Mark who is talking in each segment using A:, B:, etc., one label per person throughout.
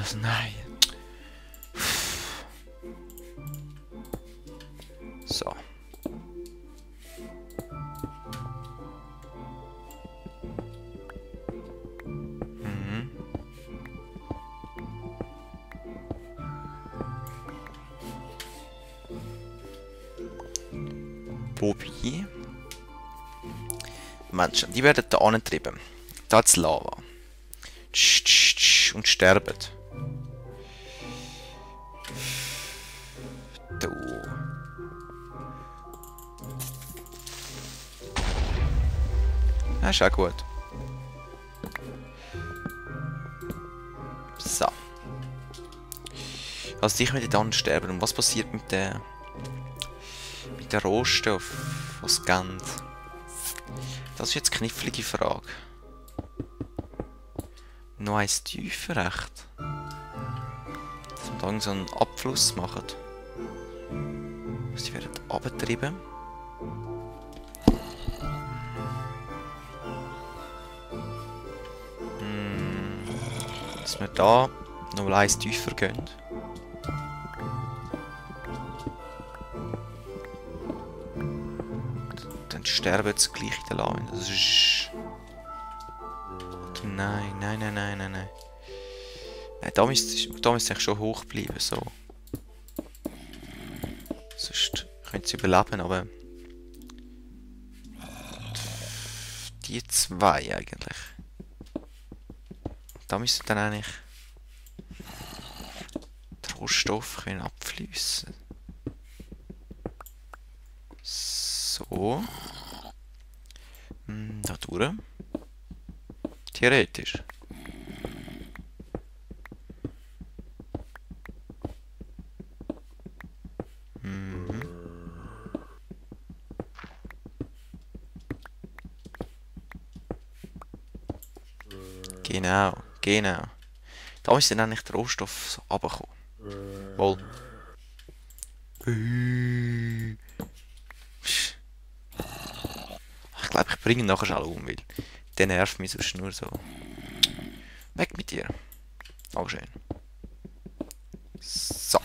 A: das? Nein. So. Mhm. Wobei... Menschen, die werden da angetrieben. Da hat's Lava. Und sterben. Du. Das ist auch gut. So. Also die können dann sterben. Und was passiert mit der Rohstoff? Was geht? Das ist jetzt eine knifflige Frage. Noch eins tiefer, echt? Dass wir da so einen Abfluss machen. Sie werden abgetrieben. Dass wir da noch mal eins tiefer gehen. Dann sterben sie gleich in der Lawine. Das ist... Nein, nein, nein, nein, nein, nein. Nein, da müsste ich schon hoch bleiben, so. Sonst können sie überleben, aber... Die zwei eigentlich. Da müsste dann eigentlich... der Rohstoff können abfließen. So. Da durch. Theoretisch. Genau, genau. Da ist dann eigentlich der Rohstoff so runtergekommen. Wohl. Ich glaube, ich bringe ihn nachher schnell um, weil der nervt mich sonst nur so. Weg mit dir. Dankeschön. So.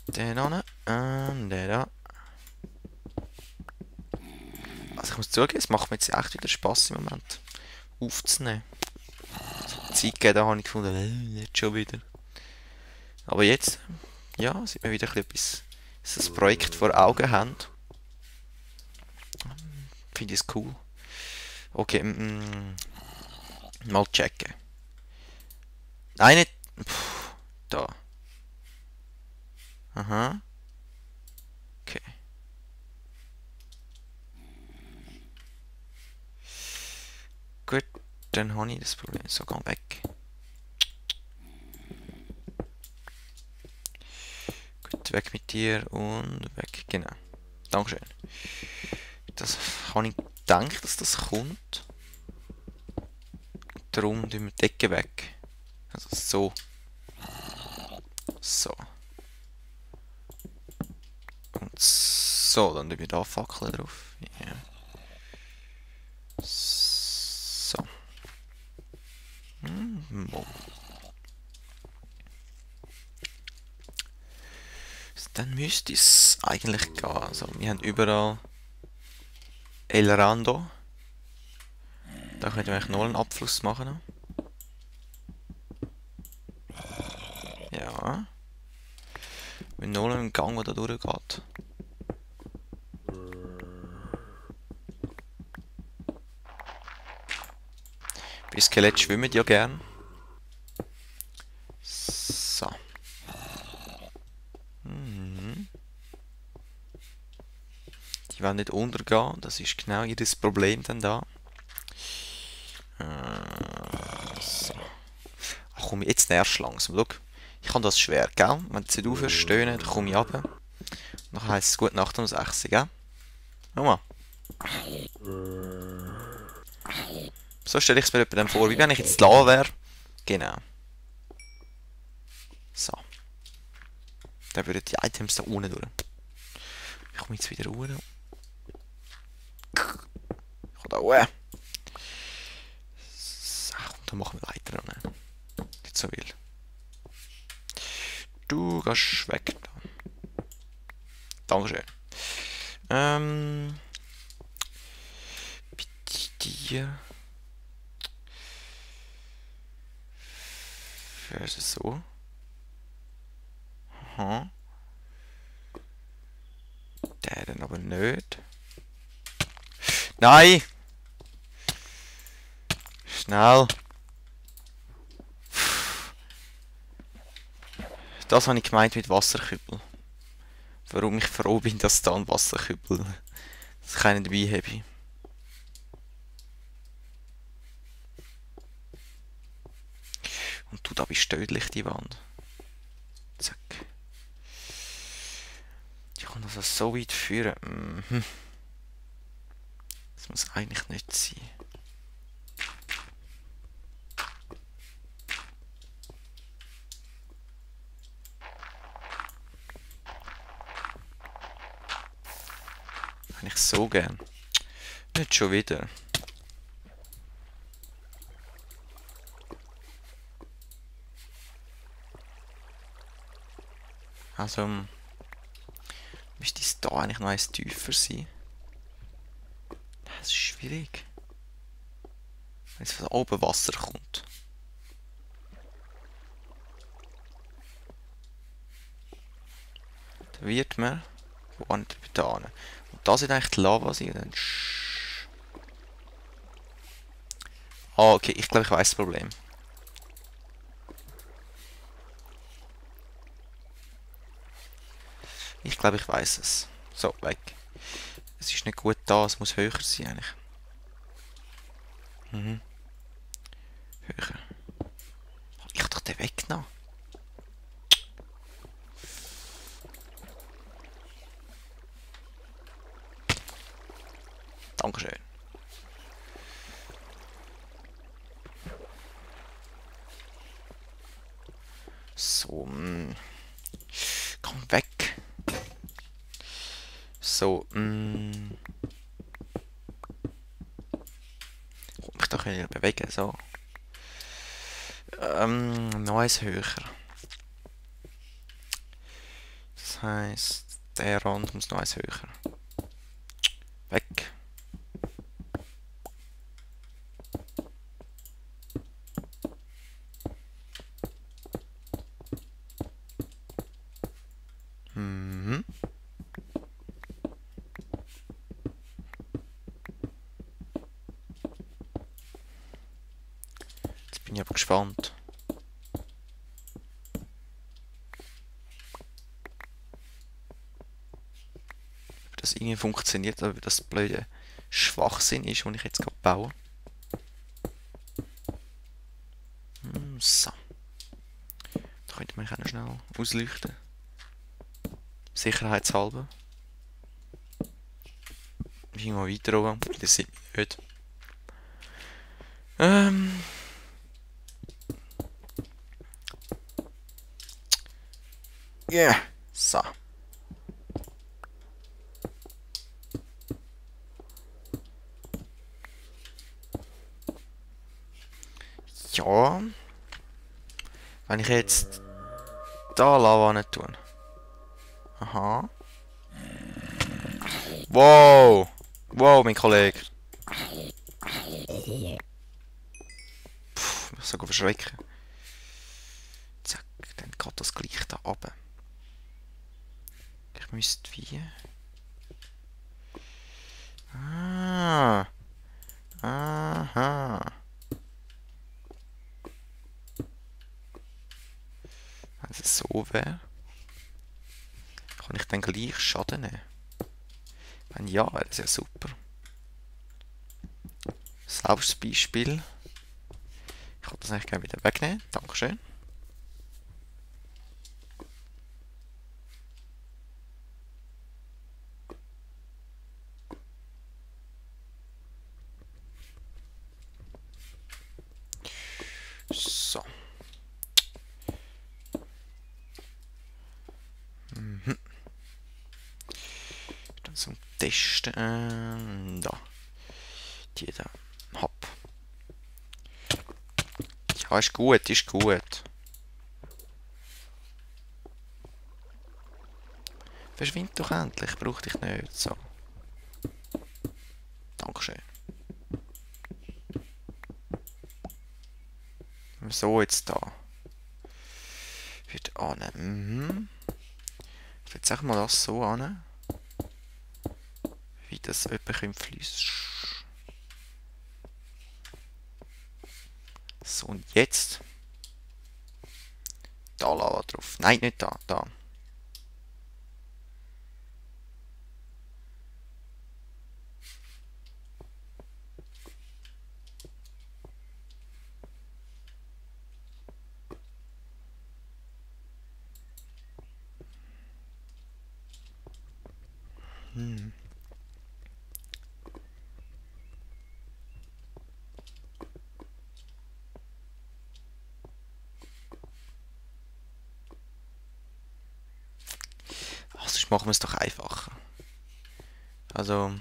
A: Den an und den da. Also ich muss zugeben, es macht mir jetzt echt wieder Spass im Moment aufzunehmen. So Zeit gegeben, da habe ich gefunden, nicht schon wieder. Aber jetzt, ja, sieht man wieder etwas, so ein Projekt vor Augen haben. Finde ich es cool. Okay, mal checken. Nein, nicht... da. Aha. Okay. Gut, dann habe ich das Problem. So, geh weg. Gut, weg mit dir und weg. Genau. Dankeschön. Das habe ich gedacht, dass das kommt. Darum tun wir die Decke weg. Also so. So. Und so, dann tun wir da Fackeln drauf. Ja. So. Dann müsste es eigentlich gehen. Also, wir haben überall El Rando. Da könnten wir eigentlich noch einen Abfluss machen. Ja. Mit noch einen Gang, der da durchgeht. Bei Skelett schwimmen ja gern. So. Die wollen nicht untergehen, das ist genau ihr Problem dann da. So. Ach komm, jetzt nervst du langsam. Schau, ich habe das schwer, gell? Wenn sie aufhörst stöhnen, dann komme ich runter. Dann heisst es gute Nacht um 6 Uhr, gell? Schau mal. So stelle ich es mir etwa dann vor, wie wenn ich jetzt da wäre. Genau. So. Dann würden die Items da unten durch. Ich komme jetzt wieder runter. Ich komme da hoch. So, und dann machen wir weiter. Jetzt Du gehst weg. Dankeschön. Bei dir. Wäre es so? Aha. Der dann aber nicht. Nein! Schnell! Das habe ich gemeint mit Wasserkübel. Warum ich froh bin, dass da ein Wasserkübel, dass ich keinen dabei habe. Und du, da bist tödlich, die Wand. Zack. Ich kann das so weit führen. Mhm. Das muss eigentlich nicht sein. Eigentlich so gern. Nicht schon wieder. Also, müsste es da eigentlich noch eins tiefer sein? Das ist schwierig. Wenn es von oben Wasser kommt. Dann wird man wo nicht da hin. Und da sind eigentlich die Lava sein. Dann ah, okay, ich glaube, ich weiß das Problem. Ich glaube, ich weiß es. So, weg. Es ist nicht gut da, es muss höher sein eigentlich. Mhm. Höher. Ich hab doch den weggenommen. Dankeschön. So, komm weg. So, komm mich doch wieder bewegen, so. Noch eins höher. Das heisst, der Rand muss noch eins höher. Weg. Mhm. Jetzt bin ich aber gespannt. Ob das irgendwie funktioniert, oder ob das blöde Schwachsinn ist, den ich jetzt gerade baue. So. Da könnte man auch noch schnell ausleuchten. Sicherheitshalber. Irgendwo weiter oben. Das sieht man nicht. Yeah. So. Ja. Wenn ich jetzt da Lava nicht tue. Aha. Wow. Wow, mein Kollege. Puh, mich sogar verschrecken. Zack, dann geht das gleich da runter. Ich müsste wie... Ah. Aha. Wenn es so wäre, kann ich dann gleich Schaden nehmen. Wenn ja, wäre das ja super. Selbst Beispiel. Ich kann das eigentlich gerne wieder wegnehmen. Dankeschön. So. Mhm. Dann zum Testen. Da. Die da. Hopp. Ja, ist gut, ist gut. Verschwind doch endlich, ich brauche dich nicht. So. Dankeschön. So, jetzt da. Wird an. Jetzt sag mal das so an. Wie das etwas fließt. So, und jetzt. Da Lava drauf. Nein, nicht da. Da. Ach, sonst machen wir es doch einfacher. Also.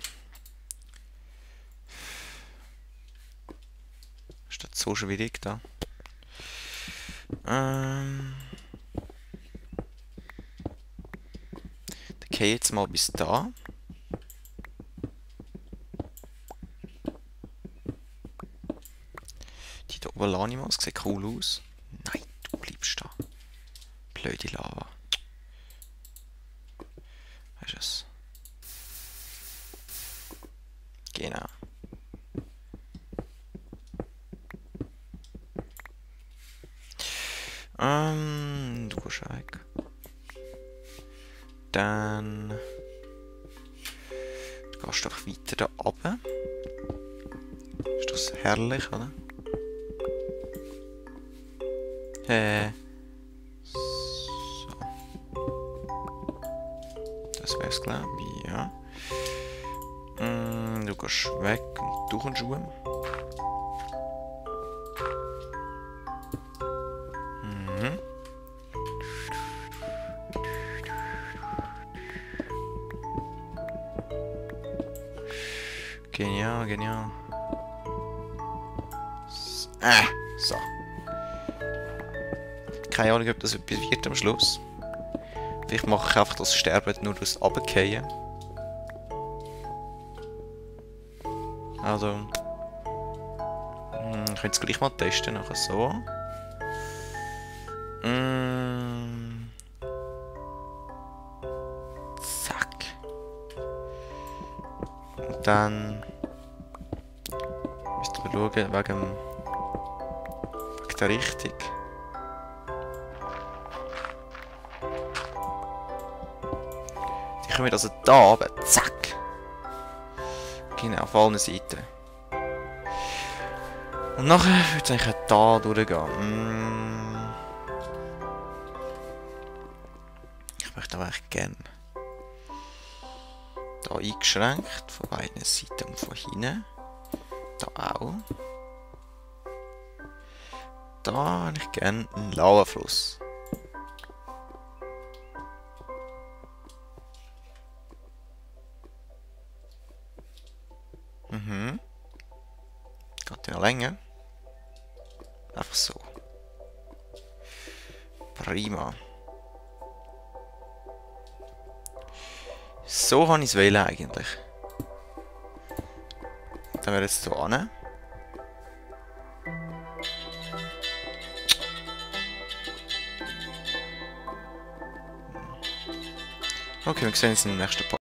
A: Ist das so schwierig da? Dann gehe ich jetzt mal bis da. Die da oben lasse ich mal, das sieht cool aus. Nein, du bleibst da. Blöde Lava. Weißt du es? Genau. Du gehst weg. Dann du gehst doch weiter da runter. Ist das herrlich, oder? So. Das wär's, glaube ich, ja. Du gehst weg und du kommst rum. Genial, genial. So. Keine Ahnung, ob das etwas wird am Schluss. Vielleicht mache ich einfach das Sterben nur durchs Runterfallen. Also. Ich könnte es gleich mal testen, nachher so. Zack. Und dann müssten wir schauen, wegen der Richtung. Die kommen also da oben. Zack. Genau, auf allen Seiten. Und nachher würde es eigentlich da durchgehen. Ich möchte aber eigentlich gerne da eingeschränkt, von beiden Seiten und von hinten. Da auch. Da habe ich gerne einen Lavafluss. Geht ja länger. Einfach so. Prima. So habe ich es wählen eigentlich. Dann wäre jetzt hier an. Okay, wir sehen uns im nächsten Part.